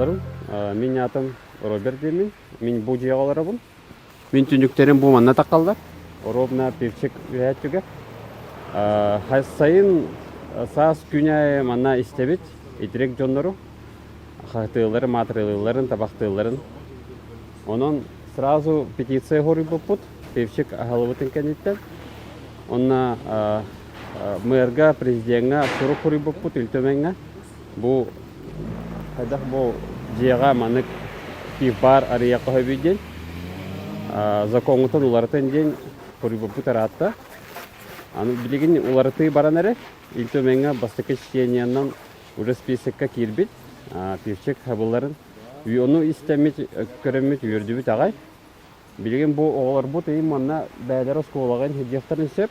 Дорооболорун. Мин аатым Роберт диэммин. Мин бу дьиэҕэ олоробун. Мин түннүктэрим бу манна таххаллар. Ровно пивчик үһээччүгэ. Сайын саас күн аайы манна истэбит итирик дьоннору. Хаһытыылларын, маатырылыылларын, табахтыылларын. Онон сразу петиция хоруйбуппут. Пивчик аһылыбытын кэнниттэн. Онно мэрга, президеҥҥэ сурук суруйбуппут Ил Түмэҥҥэ. Бу хайдах бу дьиэҕэ маннык пивбар арыйыахха сөбүй диэн, законҥутун уларытын диэн суруйбуппут ыраатта. Аны билигин уларытыы баран эрэр. Ил Түмэҥҥэ бастакы чтениянан уже списокка киирбит. Пивчик хабылларын. Ону истэммит, көрөммүт үөрдүбүт аҕай. Билигин бу оҕолорбут ыйым манна бэйэлэрэ оскуолаҕа иһдиэхтэрин сөп,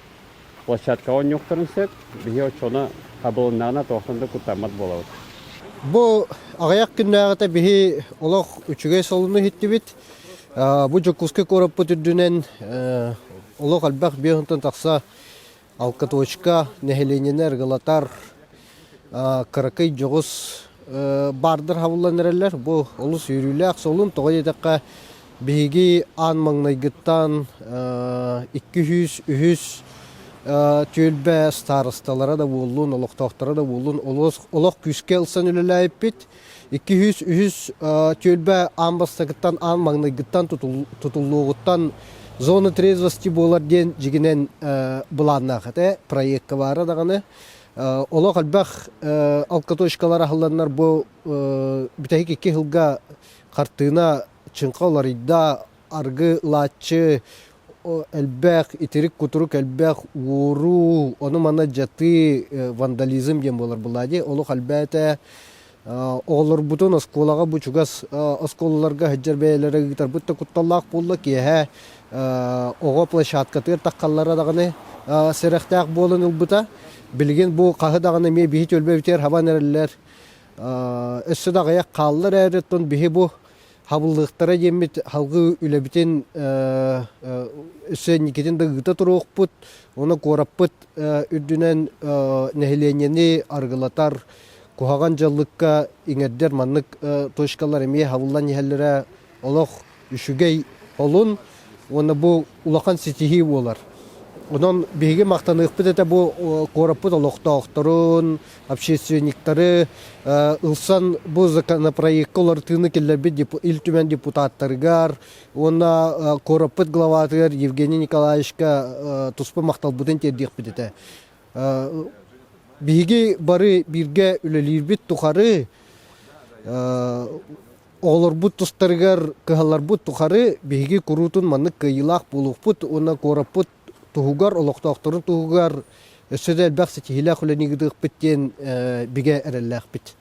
площадкаҕа оонньуохтарын сөп. Биһи оччону хабылыннаҕына туохтан да куттаммат буолабыт. Бу аҕыйах күннээҕитэ биһи олох үчүгэй солуну иһиттибит. Бу Дьокуускай куораппыт үрдүнэн олох элбэх биэһинтэн тахса алкоточка нэһилиэнньэни арыгылатар кыракый дьоҕус баардар хабыллан эрэллэр. Бу олус үөрүүлээх солун. Тоҕо диэтэххэ, биһиги аан маҥнайгыттан 203 түөлбэ старосталара да буоллун, олохтоохторо да буоллун, олох күүскэ ылсан үлэлээбиппит. 203 түөлбэ аан бастакыттан, аан маҥнайгыттан тутуллуоҕуттан зона трезвости буолар диэн дьигинэн былааннаах этэ, проекка баара даҕаны. Олох элбэх алкоточкалар аһылланнар бу бүтэһик икки сылга хартыына чыҥха уларыйда, аргы ылааччы элбэх, итирик-кутурук элбэх, уоруу, ону-маны дьатыы, вандализм диэн буолар буоллаа дии. Олох элбээтэ. Оҕолорбутун оскуолаҕа бу чугас оскуолаларга сылдьар бэйэлэрэ ыытарбыт да кутталлаах буолла. Киэһэ оҕо площадкатыгар таххаллара даҕаны сэрэхтээх буолан ылбыта. Билигин бу хаһы даҕаны эмиэ биһи түөлбэбитигэр хабан эрэллэр. Өссө да аҕыйах хаалла эрээри, оттон биһи бу хабыллыахтара диэммит салгыы үлэбитин өссө инникитин да ыыта туруохпут. Уонна куораппыт үрдүнэн нэһилиэнньэни арыгылатар куһаҕан дьаллыкка иҥэрдэр маннык точкалар эмиэ хабыллан иһэллэрэ олох үчүгэй олун уонна бу улахан ситиһии буолар. Онон биһиги махтаныахпыт этэ бу куораппыт олохтоохторун, общественниктары ылсан бу законопроекка уларытыыны киллэрбит Ил Түмэн депутаттарыгар уонна куораппыт главатыгар Евгений Николаевичка туспа махталбытын тиэрдиэхпит этэ. Биһиги бары бииргэ үлэлиирбит тухары оҕолорбут тустарыгар кыһалларбыт тухары биһиги куруутун маннык кыайыылаах буолуохпут уонна куораппыт туһугар, олохтоохторун туһугар өссө да элбэх ситиһиилээх үлэни ыытыахпыт диэн бигэ эрэллээхпит.